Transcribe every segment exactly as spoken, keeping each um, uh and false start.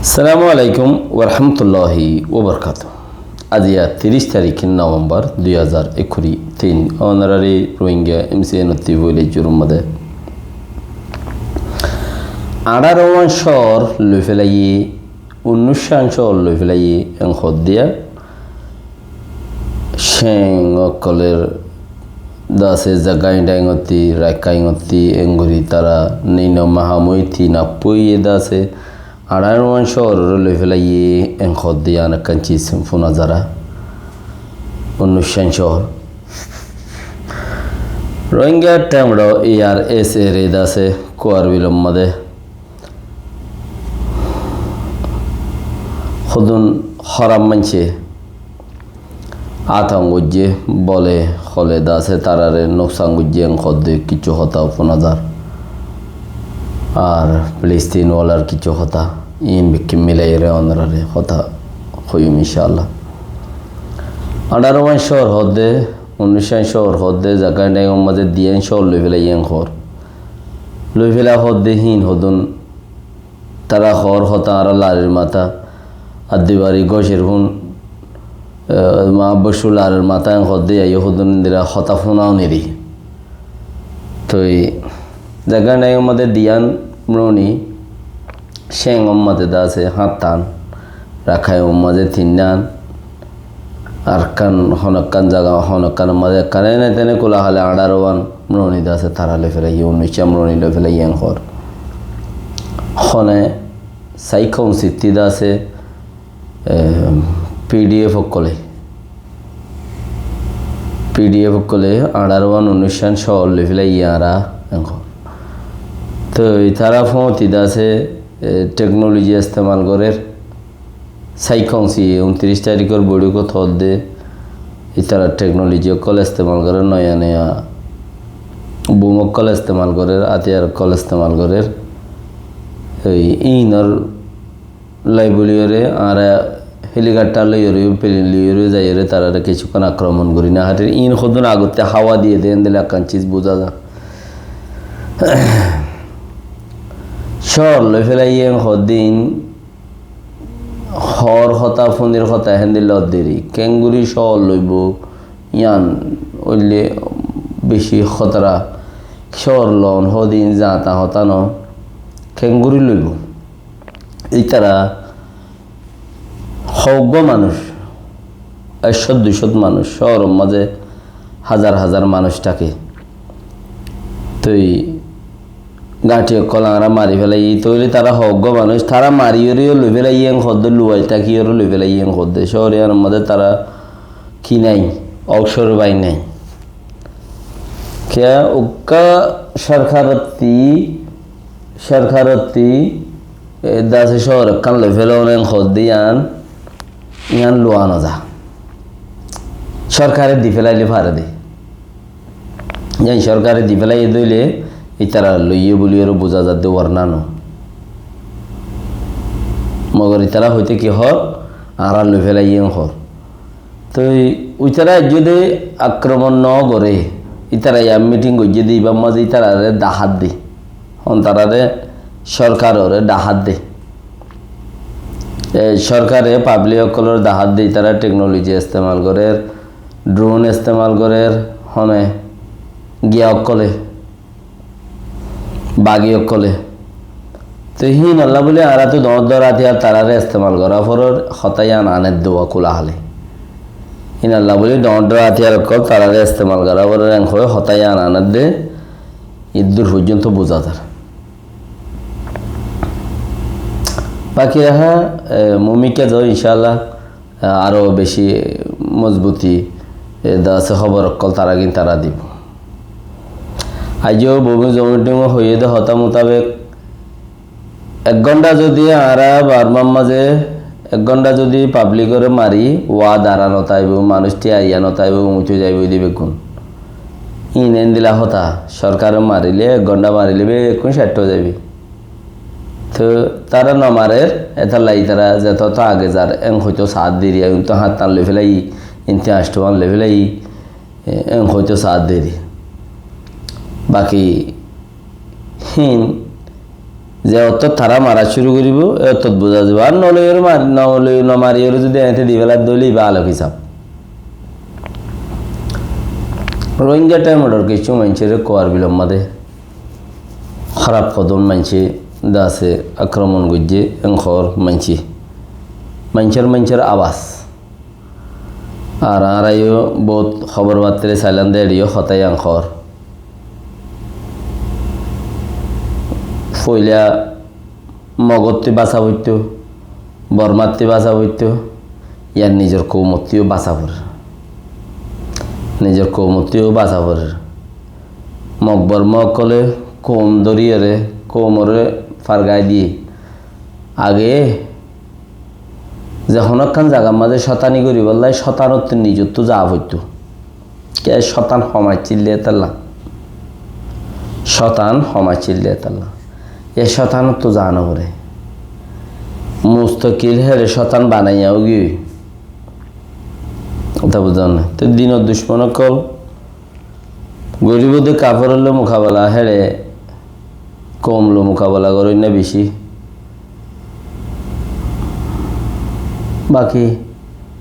Assalamu alaikum warahmatulláhi wabarakátuhu. Aijja tiríc tarík Novembar dui házar ekkuri tin. Ónorari Rohingya M C N ottú foila jurumade. Añçárowan cóor loifélaiye, unnúiccán cóor loifélaiye, en hoddé Ceng ókkolor dase Zagain Daingotti, Rakkaingotti, engori tara nino mahamoi tin appoi dase añçárowan cóororé loifélaiye, en hoddé yián ekkán cis fúna zar. Unnúiccán cóor. Rohingya Temro E R S A re dase Kuar Bilor mazé hodún hóraf maincé atong goijjé bole hole dase tarare nuksan goijjé en hoddé kissú hotá fúna zar. Ar Filistin walar kissú hotá, iín bekkún milaiyóre ónorare hotá hoiyum incállah. Añçárowan cóor hoddé, unnúiccán cóor hoddé, Zagain Daingor mazé diyán cóor loifélaiye en hoór. Loiféla hoddé híin hodún tara hoór hotá añára larir matá, addi bari gócor fún, eh, ma boccu larir matá en hoddé aiyó hodún endilla hotá fúna niri. Toi Zagain Daingor mazé diyán mroni, Cengor mazé dase háñttan, Rakkainor mazé tinnán, Ar ekkán, hono ekkán zaga, hono ekkánor mazé ekkán, ene tene kula hale añçárowan mroni dase tara loifélaiye, unnúiccán mroni loifélaiye en hoór. Hone Sai Kaunsitti dase, eh, P D F ókkole, P D F ókkole añçárowan unnúiccán cóor loifélaiye añára en hoór. Toi tara fóñti dase, eh, teknoloji estemal gorér, Sai Kaunsi untiríc taríkor boiçókot hoódde, ítara teknoloji ókkol estemal gorér, noya noya bum ókkol estemal gorér, átiyar ókkol estemal gorér. Ei, íinor loi bóliyoré añára helikoptar loiyoré, pelin loiyoré zaiyóre tarare kessúkkán akromon gorí no farir. Íin hodún agottú háwa diyé dé, endilla ekkán ciz buzá za. Cóor loifélaiye hoddé íin hoór hotá, funir hotá héndilla deri. Kengori cóor loibó, yián óile beci hótara. Cóor loon hoddé íin zañta hotá no. Kengori loibó. Ítara hoggúa manúic, ekcót duicót manúic, cóoror mazé házar házar manúic táke. Toi gañthi ókkol añára mari félaiyi, tóile tara hoggúa manúic, tara mariyóre yó loi félaiye en hoddé, luwai tákiyóre loi félaiye en hoddé. Cóor yíanor mazé tara ki nái, ofsor bái nái. Kiyá ukká sorkarottí, sorkarottí, e, dase cóor ekkán loi félon en hoddé yían, yían luwa no za. Sorkare di félaile fare dé. Yían sorkare di félaiye dóile, ítara loiye buli ore buza zadde, warna no. Mogor ítara hoite ki hoór, añára loi félaiye en hoór. Toi ítara aijjó de akromon no goré, ítara yá miting goijjé de, ibár mazé ítarare dahát de, hon tarare sorkarore dahát de. E, sorkare pablik ókkolore dahát de, ítara teknoloji estemal gorér, drun estemal gorér, hone giya ókkole. Bagi ókkole. Te híinolla buli añára to doñr doñr átiyar tarare estemal gora forer, hotá yían aner de wa kula hale. Híinolla buli doñr doñr átiyar ókkol tarare estemal gora forer, en hoi hotá yían aner de, iddur foijjonto buza zar. Baki raha, e, mumikka zo, incállah, aró beci mozbuti, e, dase hóbor ókkol taragin tara dibo. Aijjó Bómi Zomi Ṭimi hoiyé de hotá mutabek, ek gónṭa zodi añára Bormar mazé ek gónṭa zodi pablikore mari, wa dara no táibo, manúic ti aiya no táibo, uñito zaibo de beggún. Íin endilla hotá, sorkare marile, ek gónṭa marile beggún cetto zaibe. To tara no marer, etolla ítara zeto to age zar, en hoito saát deri, en to háñttan loi félaiyi, en to añctuwan loi félaiyi, en hoito saát deri. Baki híin Ze ottót tará mara cúru goríbou, e ottót buzá zaibou. Ar noloiyóre mar-, noloi-, nomariyóre zodi eéñte di félar dóile ibá alok hísab. Rohingya thaimodor kessú maincóre Kuar Bilor mazé hóraf hodún maincé de asé, akromon goijjé, en hoór maincé. Maincór, maincór abas. Ar añára yó bout hóbor battári sailam de, eçé yó hotá yián hoór. Foila Mogottú bása foitto, Bormattú bása foitto, yar nizor koumottú yó bása forer. Nizor koumottú yó bása forer. Mog Borma ókkole koum dóriyore, koumoré fargai diye. Age ze honó ekkán zagar mazé cótani goríbolla, cótanottú nizottú zaa foitto. Ke cótan hom accíl de hétolla. Cótan hom accíl de hétolla. E cótanottú zaa no foré. Mustokil héçe cótan banaiya óigiyoi. Hotá buzón né? Te dinor ducmon ókkol goríbou de kaferor loi mukabela héçe koum loi mukabela goróinna beci. Baki,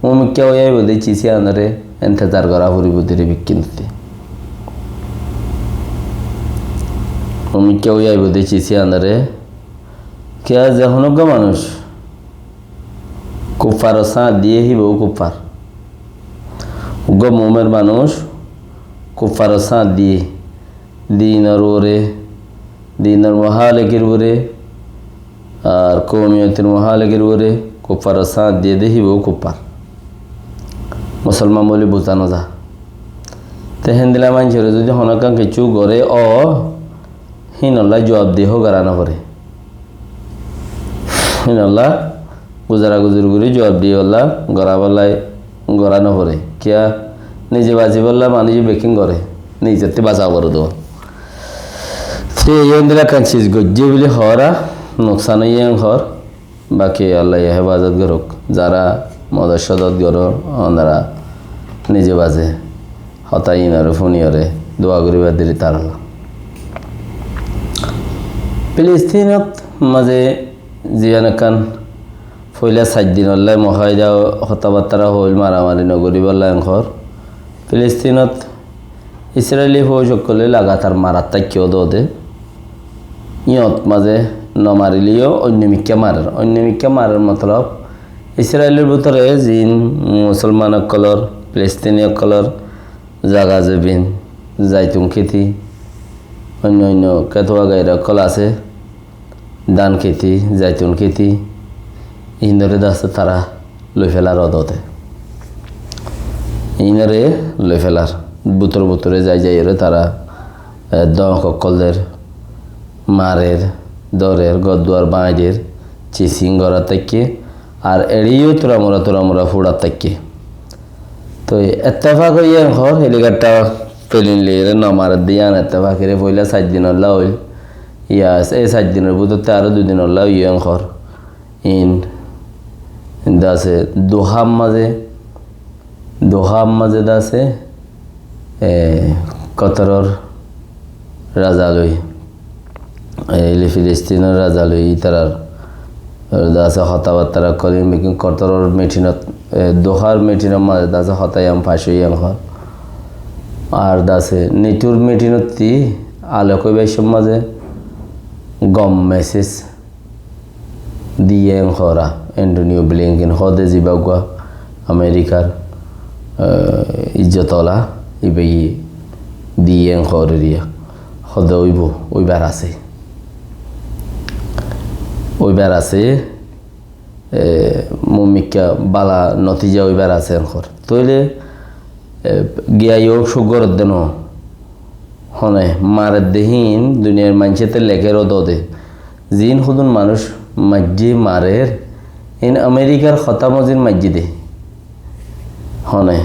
mumikká ói aibó de cis yíanoré entezar gorá foribó de ré bikkinotté. Mumikká ói aibó de cis yíanoré, kiyá ze honó uggwá manúic kuffaror sáñt diyé híba ó kuffar. Uggwá mumin manúic kuffaror sáñt diyé, dinor uore, dinor muhálekir uore, ar koumiyotir muhálekir uore kuffaror sáñt diyé de híba ó kuffar. Musolman bóli buzá no za. Te héndilla maincóre zodi honó ekkán kessú goré ó, híinolla juabdeh gorá no foré. Híinolla guzara guzur gorí juabdeh olla gorá bála gorá no foré. Kiyá? Nize bazibólla manúice bekkín goré, nizottú bása foré de. Te yían dila ekkán cis goijjé buli hoór, nuksan óiye en hoór. Baki Allaye hefazot gorouk. Zará modot codot goró, onora nize baze hotá inoré fúniyore dua goríbar diri taralla. Filistinot mazé ziyán ekkán foila sair dinolla muahida hotábattára hoil, maramari no goríbolla en hoór. Filistinot Israili fóuj ókkole lagatar marat táikke ódode. Yíñot mazé no marileyó oinno mikká marer. Oinno mikká marer motolob Israilor bútore ziín musolman ókkolor, Filistini ókkolor zaga zobin, zaitun kéti, oinno oinno kétuwa gaira ókkol asé, dán kéti, zaitun kéti, iínoré de asé tará loi félar ódode. Iínoré loi félar. Bútore bútore zai zaiyóre tará, e, dóñk ókkol der, marer, dórer, gór duar báñgi der, cisín gorát táikke, ar eçé yó turamura turamura fúçat táikke. Toi ettefak óiye en hoór, helikoptar pelin loiyóre no marer de yían ettefak ere foila sair dinolla óil. Yá, e sair dinor bútotte aró dui dinolla óiye en hoór. Iín de asé Dohar mazé, Dohar mazé de asé, e, Kotoror raza loi, e, Filistinor raza loi ítarar de asé hotábattára ókkol, iín bekkín Kotoror mitinot, e, Dohar mitinor mazé de asé hotá yían fas óiye en hoór. Ar de asé netor mitinottí alok óibar cómot mazé gom meses diyé en hoór, Antonio Blinken hoóde zibá uggwá Amerikar, e, ijjot ola, ibáye diyé en hoór eriya. Hoóde óibo, óibar asé. Óibar asé, e, mumikká bála notija óibar asé en hoór. Tóile, e, giya yó cúk gorédde no. Hone, maredde híin duniyair maincé te lekér ódode. Ziín hodún manúic maijjé marer, iín Amerikar hotá mozin maijjé dé. Hone,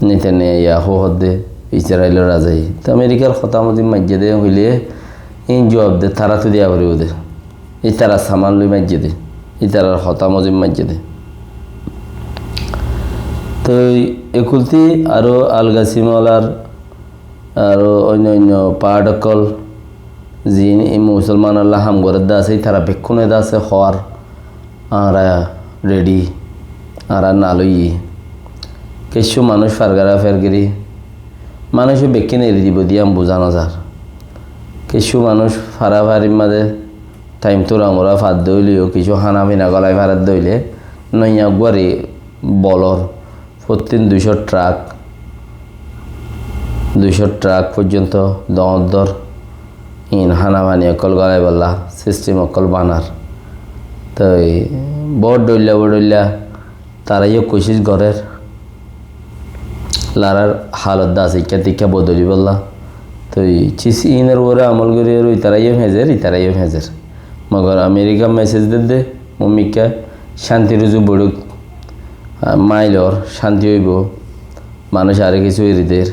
Netanyahu hoódde, Israilor razaye. Te Amerikar hotá mozin maijjé dé hoilé, iín juab de taráttu diya foribó dé. Ítarar saman loi maijjé dé, ítarar hotá mozin maijjé dé. Toi ekultí aró Al Gasim olar aró oinno oinno part ókkol ziín e musolmanolla ham gorédde asé, ítara bekkúne de asé hoór, añára redi, añára naloiyí. Kessú manúic fargara fergiri, manúice bekkín eri dibou de yían buzá nozar. Kessú manúic farafarir mazé thaim túra ngura fadde óileyo, kessú hána fina gólai faredde óile, noiya guari bolor fottín duicó trak, duicó trak foijjonto doñr doñr iín hána fani ókkol gólaibolla sistem ókkol banar. Toi bóut dhoilla bóut dhoilla tará yó kucíc gorér larar halot de asé ikká tikká bodolibólla. Toi cis iínor uore amol gorí aró itará yó feñzer, itará yó feñzer. Mogor Amerika mesej dedde, mummikká cánti ruzu boiçók, ah, mailor cánti óibo, manúic aró kessú eri der,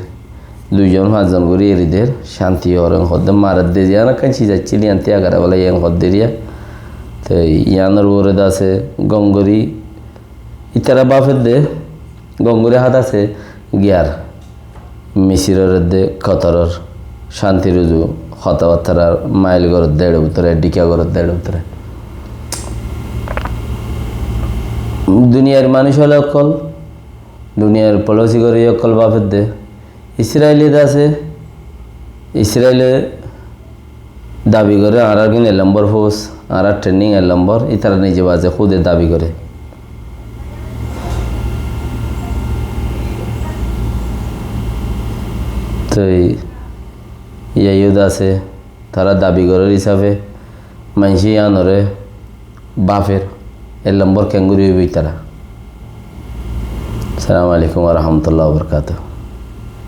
duizon fañszon gorí eri der, cánti ór en hoódde maredde, ziyán ekkán ciz accíl yían tíyag gorí bóla yían hoódde eriya. Te yíanor uore de asé gom gorí itará báfedde gom gorí hádase giyar Misiror edde Kotoror cánti ruzu hotábattárar mail gorédde eçe bútore, dhíka gorédde eçe bútore. Duniyair manúic ókkol, duniyair polisi gorí ókkol báfedde Israile de asé, Israile dabi goré, añárar gín ek lombor fous, añárar trening ek lombor, ítara nize baze kúde dabi goré. Toi yían yó de asé, tará dabi gorér hísafe maincé yíanoré báfer, ek lombor keéngorí óibo ítara. Assalamu alaikum wa rahmatullahi wa barakatuhu.